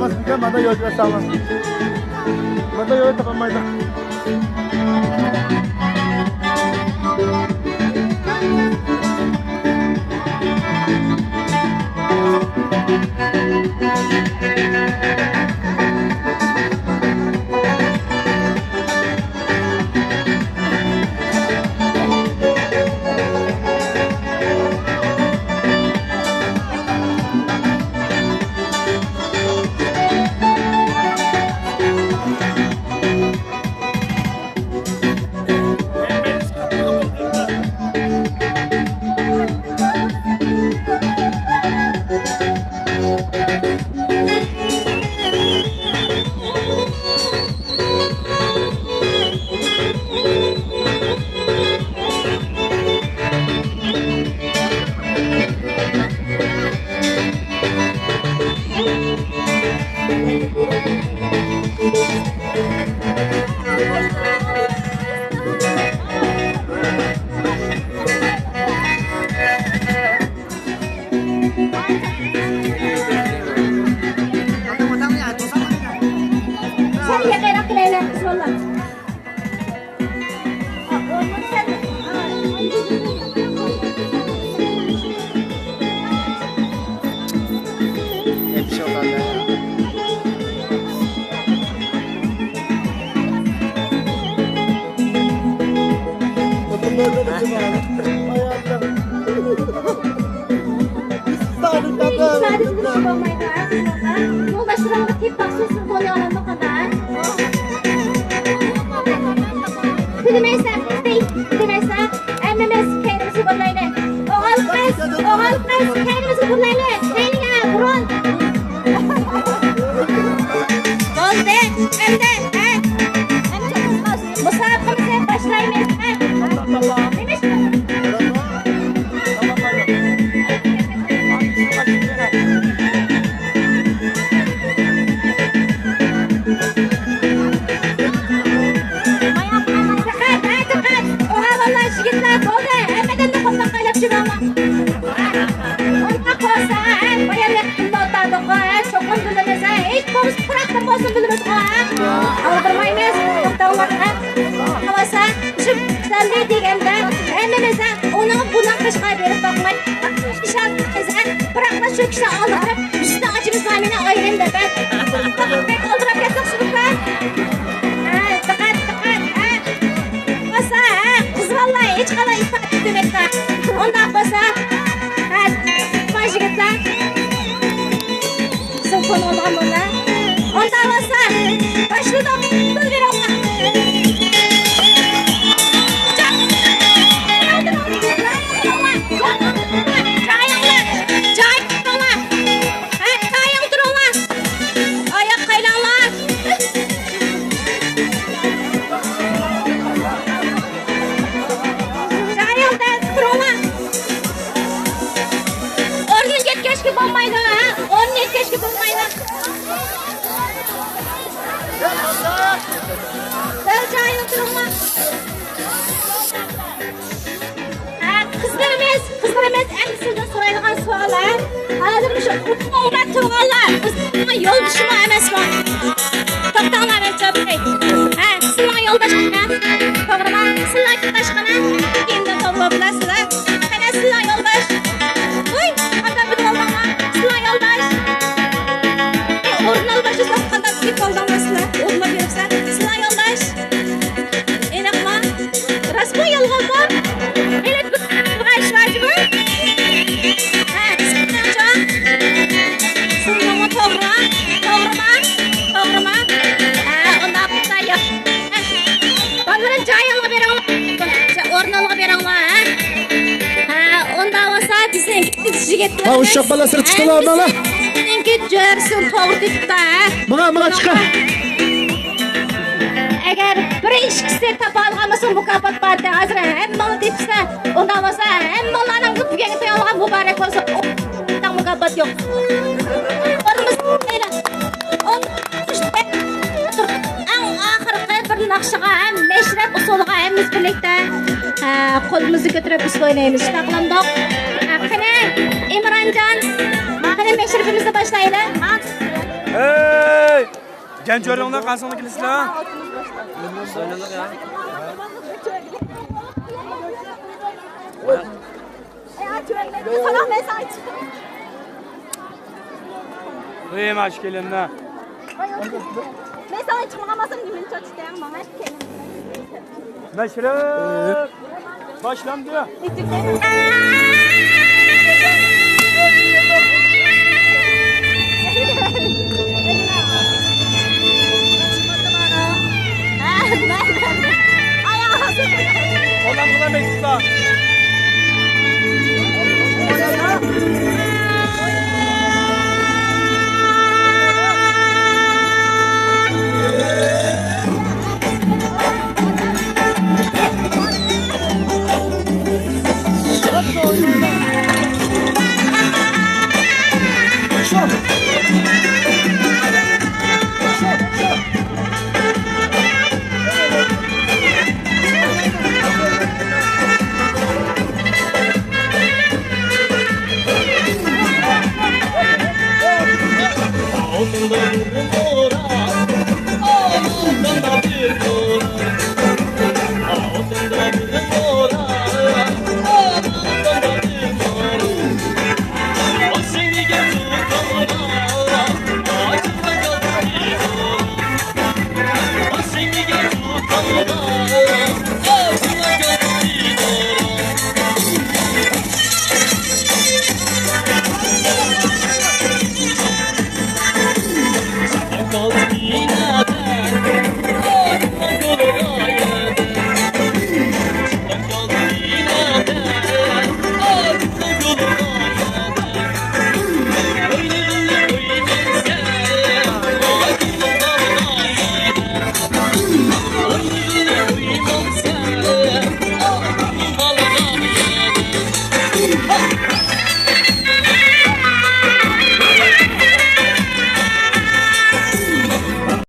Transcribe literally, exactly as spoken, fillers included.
ماس ئىكەن، مانا يول بەرسەڭلار. مانا يول تاپالمايدۇ. يولداشلىرىڭغا تېپىپ باقسۇن، سىز بولۇۋالامدۇ قانداق؟ تۈگىمەيسەن، تۈگىمەيسەن. ھەممىمىز كەينىمىزگە بۇرۇلايلى. ئوغۇل قىز، ئوغۇل قىز، كەينىمىزگە بۇرۇلايلى. كەينىگە بۇرۇل. بولدى، ئەمدى، ھە. مۇسابىقىمىزنى باشلايمىز، ھە. نېمە ئىش؟ دىققەت، ھە، دىققەت! ئوھا، بالىلار، يىگىتلەر، بولدى! ھەممىدىن دىققەت قىلىپ چۈشۈرۈڭلار. ئۇنداق بولسا، ھە، بايام يېقىندا ئولتۇردۇق، ھە، چوقۇم بىلىمىز، ھە، ھېچ بولمىسا پۇراقتىن بولسۇن بىلىمىزغۇ، ھە. ئالدىرمايمىز، توختاڭلار، ھە. بولسا، شۇ سەندى دېگەندە، ھەممىمىز، ھە، ئۇنىڭ بۇنىڭ قېشىغا بېرىپ باقماي، ئىشان قىلىمىز، ھە. بىراقلا شۇ كىشىلەر ئالدىراپ، يۈزىنى ئاچىمىز، نامىنى ئايرىم دەپ، ھە. بەك ئالدىراپ كەتسەڭ شۇنىڭغا. ھە، دىققەت، دىققەت، ھە. بولسا، ھە، قىز بالىلار ھېچقانداق ئىپادە كۈتمەيدۇ. ئۇنداق بولسا، ھە، باش يىگىتلەر، سىلكون ئالغان بولسا. ئۇنداق بولسا، باشلىدۇق. پۇل بېرىڭلار. جايىڭلار، جاي تۇتۇڭلار. ھە، جايىڭ تۇرۇڭلار. ئاياق قايلاڭلار. جايىڭدا تۇرۇڭلار. ئورنىنى يەتكەشكە بولمايدۇ، ھە؟ ئورنىنى يەتكەشكە بولمايدۇ. بىر جايىڭ تۇرۇڭلار. ھە، قىزلىرىمىز، قىزلىرىمىز، ئەمدى سىزدىن سورايدىغان سوئال، ھە؟ ھازىر مۇشۇ ئۇنىڭ بىلەن تۇرغانلار، ئۇ سىزنىڭ يولدىشىمۇ ئەمەسمۇ؟ توختاڭلار، مەن جاۋاب بېرەي. ھە، سىزنىڭ يولداش، ھە؟ توغرىمۇ؟ سىزنىڭ يولداش قانا؟ كىيىمدىن توغرا بولۇپلا سىلەر. قانا سىزنىڭ يولداش؟ ۋوي، قانداق بىلىۋالدىڭلار؟ سىزنىڭ يولداش. ئورنىنى ئالماشتۇرسا قانداق بىلىپ قالدىڭلار سىلەر؟ ئورنىنى بېرىپسە. سىزنىڭ يولداش. ئېنىقما؟ راستمۇ، يالغانمۇ؟ ھېلى بىر ئىش بار جۇمۇ؟ ھە، سىزنىڭچۇ؟ سىزنىڭمۇ توغرا؟ توغرىما؟ توغرىما؟ ھە، ئۇنداق بولسا ياخشى. بالىلىرىم، جايىڭلارغا بېرىڭلار. ئورنىڭلارغا بېرىڭلار، ھە؟ ھە، ئۇنداق بولسا بىزنىڭكى يىگىتلەر، ھە، ئۇششاق بالا سىرتقا چىقىۋالماڭلار. بىزنىڭكى جۆرىسىنى توغرا تېپىپتۇ، ھە؟ ماڭا، ماڭا چىقىڭ. ئەگەر بىر ئىككىسى تاپالغان بولسا مۇكاپات بار ئىدى. ھازىر ھەممىڭلار تېپىپسىلەر. ئۇنداق بولسا ھەممىڭلارنىڭ بۈگۈنكى تويۇڭلارغا مۇبارەك بولسۇن. مۇكاپات يوق. ئورنىمىز ئەڭ ئاخىرقى بىر ناخشىغا ھەم مەشرەپ ئۇسسۇلىغا ھەممىمىز بىرلىكتە، ھە، قولىمىزنى كۆتۈرۈپ ئۇسسۇل ئوينايمىز. شۇنداق قىلامدۇق؟ ھە، قېنى، ئىمرانجان، قېنى مەشرىپىمىزنى باشلايلى. گەنجۆرىڭلار قانسىڭلار كېلىسىلەر؟ ئەي، ماش كېلىنلەر. مەن ساڭا چىقمىغان بولسام نېمىنى چاچتىڭ ماڭا كېلىن. مەشرەپ باشلاندى.